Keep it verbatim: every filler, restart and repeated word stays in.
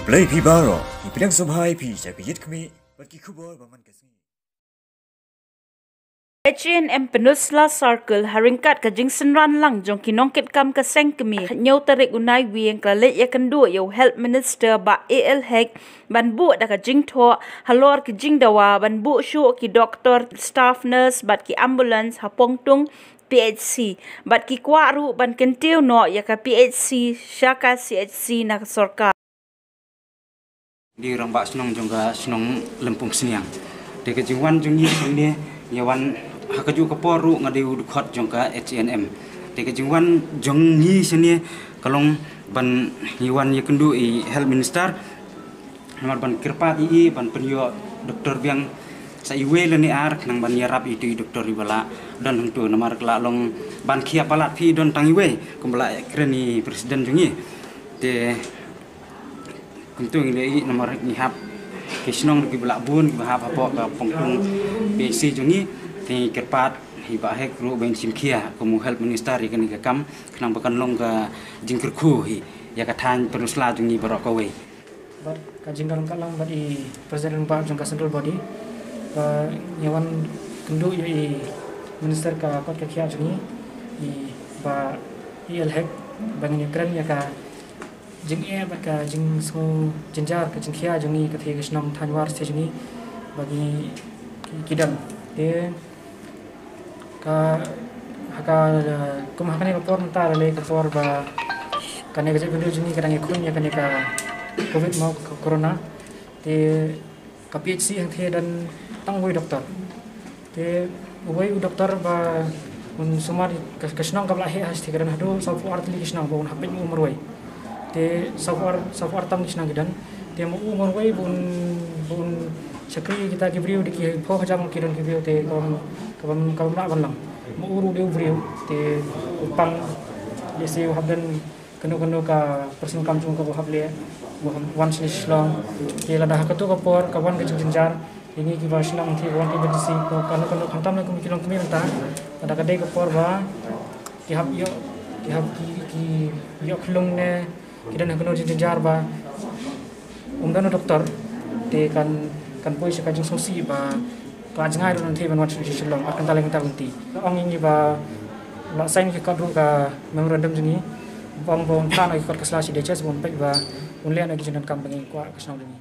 Khublei phi baroh, ngi pdiang sngewbha ïa phi sha ka Ïit Khmih bad ki khubor ba man ka sngi. H A N M Peninsula Circle ha ryngkat ka jingsynran lang jong ki nongkitkam ka seng kmie, hynñiew tarik u Naiwieng ka la leit ïakynduh ïa u Health Minister Bah A L Hek ban buh da ka jingthoh halor ki jingdawa ban buh shuh ki doktor, staff nurse bad ki ambulance ha Pongtung P H C bad ki kwah ruh ban kyntiew noh ïa ka P H C sha ka C H C na ka sorkar. Dei u rangbah shnong jong ka shnong Lympung Sniang. Te ka jingwan jong ngi hangne, ngi wan ha kajuh ka por ruh nga dei u dkhot jong ka H A N M. Te ka jingwan jong ngi shane ka long ban ngi wan ïakynduh ïa i Health Minister namar ban kyrpad ïa i ban pynïoh doktor biang sa iwei lane ar khnang ban ïarap ïa itu i doktor iba la don hangtu, namar ka la long ban khia palat phi don tang iwei kumba la kren i president jong ngi. Te kumtu ngi leh i namar ngi hap ki shnong kiba lah bun kiba hap hapoh ka Pongtung P H C jong ngi. Te ngi kyrpad i Bah Hek ruh ban shim khia kum u Health Minister ïa kane ka kam khnang ba kan long ka jingkyrkhu hi ïa ka thaiñ Peninsula jong ngi baroh kawei. Bad ka jingdon ka lang bad i President Bah jong ka Central Body ba ngi wan kynduh ïa i Minister ka kot ka khiah jong ngi, i Bah A L Hek, ba ngin ïakren ïa ka jingeh bad ka jingsngew jynjar ka jingkhia jong ngi ka thie ka shnong thaiñ War State jong ngi ba ngi ki, ki don. Te ka ha ka kum ha kane ka por mynta la lei ka por ba kane ka jaitbynriew jong ngi ka dang ïakhun ïa kane ka covid mo ka corona. Te ka P H C hangthie don tang uwei doktor. Te uwei u doktor ba un sumar ka, ka shnong kaba la heh hashisha ka don haduh sawphew ar tylli ki shnong ba un hap peit ma u marwei. Te sawphew ar, sawphew ar tam ki shnong ki don. Te ma u marwei ba un, ba un shakri kita ki briew da ki phew hajar ki don ki briew te ka bym, ka bym, ka bym lah ban long. Ma u ruh dei u briew te u pang, lehse u hap don kano kano ka personal kam jong u kaba u hap leh, u hap wan sha Shillong. Te lada ha kato ka por ka wan ka jingjynjar, ïa ngi kiba shnong te wan ki emergency, kano kano khamtam lei kum ki long kmie mynta. Lada ka dei ka por ba ki hap ïoh, ki hap ki, ki ïoh khlung ne ki don ha kano jingjynjar ba um don u doktor, te kan, kan poi sha ka jingsngewsih ba ka jngai ruh nangta ban wan sha Shillong, ar kynta lai kynta lynti. Ong ïa ngi ba la sign ki kot ruh ka memorandum jong ngi, ba ong ba un phah noh ki kot ka sla sha D H S ba un peit ba un leh noh ki jingdonkam ba ngi kwah ka shnong jong ngi.